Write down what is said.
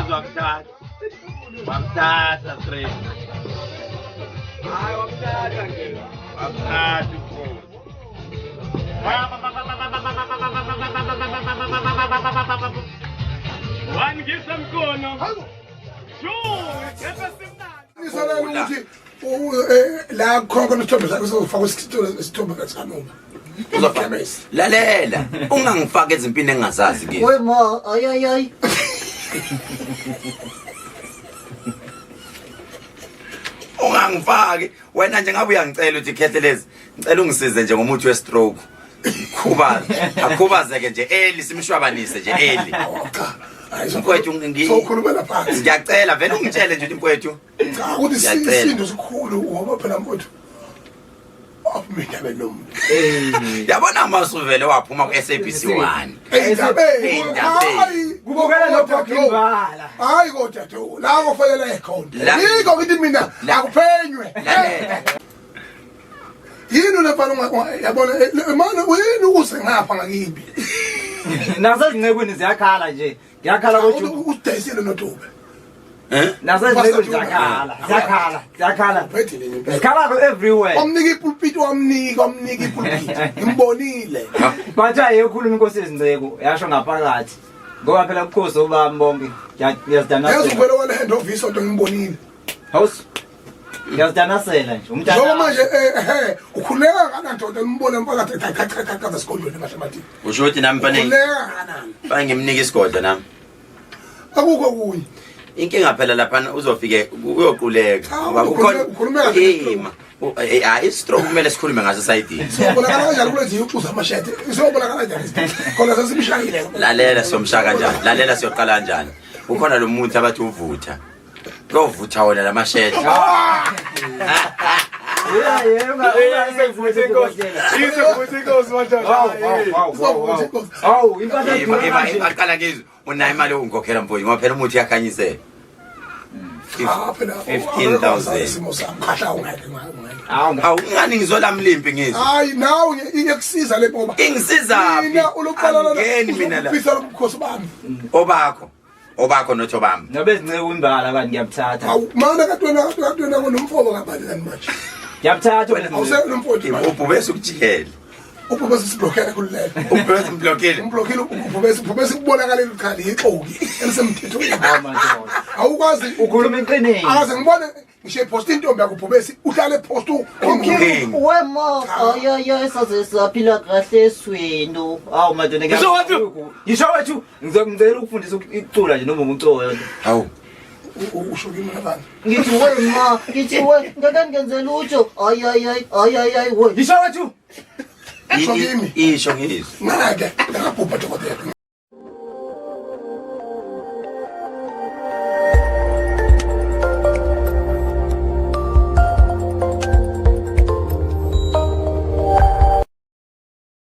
Waze wakuthatha. Wakuthatha straight. Hayi, wakuthatha nje. Wakuthatha ubukhosi. Wangisa mkono. Sure, kepha simnandi. Nisolana ukuthi la khona khona isithombe sakho sizofaka isithombe sikanoma. Uzofaka. Lalela, ungangifaki ezimpini engingazazi ke. We ma, ay ay ay. Ungangifaki. Wena nje ngabe uyangicela ukuthi Khehlelezi, ngicela ungisize nje ngomuthi we-stroke. Khubaze, akhubazeke nje eli simshwabanise nje eli. Cha. Hayi, Mfowethu Sowukhulumela phansi. Ngiyacela vele ungitshele nje ukuthi mfowethu. Cha, ukuthi Ngiyacela. isindo sikhulu ngoba phela mfowethu waphuma endabeni nomuntu. Yabona masuvele waphuma ku-SABC 1. Endabeni. Endabeni. Hayi, Kubukela kodwa noBhokimvala. Hayi kodwa do, la kufanele ekhona. Yikho ngithi mina akuphenywe. Lalela. Yini unefana yabona manje uyini ukuze ngapha ngakibi. Nasezincekwini ziyakhala nje. Ngiyakhala koJubu. Udayisile noDube. Eh? Nasezincekwini ziyakhala. Ziyakhala. Ziyakhala. Uphethile nje impela. Zikhala everywhere. Wamnika ipulpit, wamnika ipulpit. Ngimbonile. But ayekhuluma inkosi yezinceku yasho ngaphakathi. Ngoba phela ubukhosi obami bonke. Ngiyazidanasela. Yazi uvele wale hand off isonto ngimbonile. House. Ngiyazidanasela nje. Umntana. Njengoba manje ukhuleka kanani ndoda nimbone mphakathi cha cha cha cha cha esigodlweni emahlabathini. Usho ukuthi nami fanele Ukhuleka kanani? fanele ngimnike isigodlo nami. Akukho kunye. Inkinga phela lapha uzofike uyoquleka. Cha, Ngoba kukhona ukhulume kahle Ima. Hayi, i-stroke kumele sikhulume ngaso esayidini. Siyobonakala kanjani kulezi yuxu zamashete? Siyobonakala kanjani? Khona sesimshayile. Lalela siyomshaya kanjani? Lalela siyoqala kanjani? Ukhona lo muntu abathi uvutha. Kuyovutha wona lamashete. Yeah, yeah, Awu, impahla Ima edura ima kanje. aqala ngizwe unayo imali yokungikhokhela mfowethu ngoba phela umuthi uyakhanyisela. Cha phela 15,000. Isimo sami khahla ungeke ungeke. Awu, Awu ngani ngizolamlimpi ngizwe. Hayi nawe ingekusiza le ngoba Ingisizaphi? Mina ulokuqala lona. Angeni mina la. Ufisa lobukhosi bami. Obakho. Obakho not obami. Nobe izinceku imbala kanti ngiyabuthatha. Awu mana kade wena kade wena nomfowabo kabani kani manje. Ngiyabuthatha wena. Awusekho nomfowethu manje. Ubhubesi ukujikele. Ubhubesi siblockele kululele. Ubhubesi mblokile. Umblokile ubhubesi, ubhubesi kubonakala ikhali ixoki elisemthethweni. Awu madoda. Awukwazi Ukhuluma iqiniso. Akaze ngibone ngisho epost intombi yakho ubhubesi uhlale epost King. We ma, ay ay ay saze saphila kahle eswini. Awu madoda Ngisho wethu. Ngisho wethu ngizocela ukufundisa ukucula nje noma umculo. Hawu. Usho kimi abantu. Ngithi we ma, ngithi we ngeke ngenze lutho. Ay ay ay ay ay ay we. Ngisho wethu. Usho kimi. Isho ngizwe. Ngeke ngabhubha dokotela.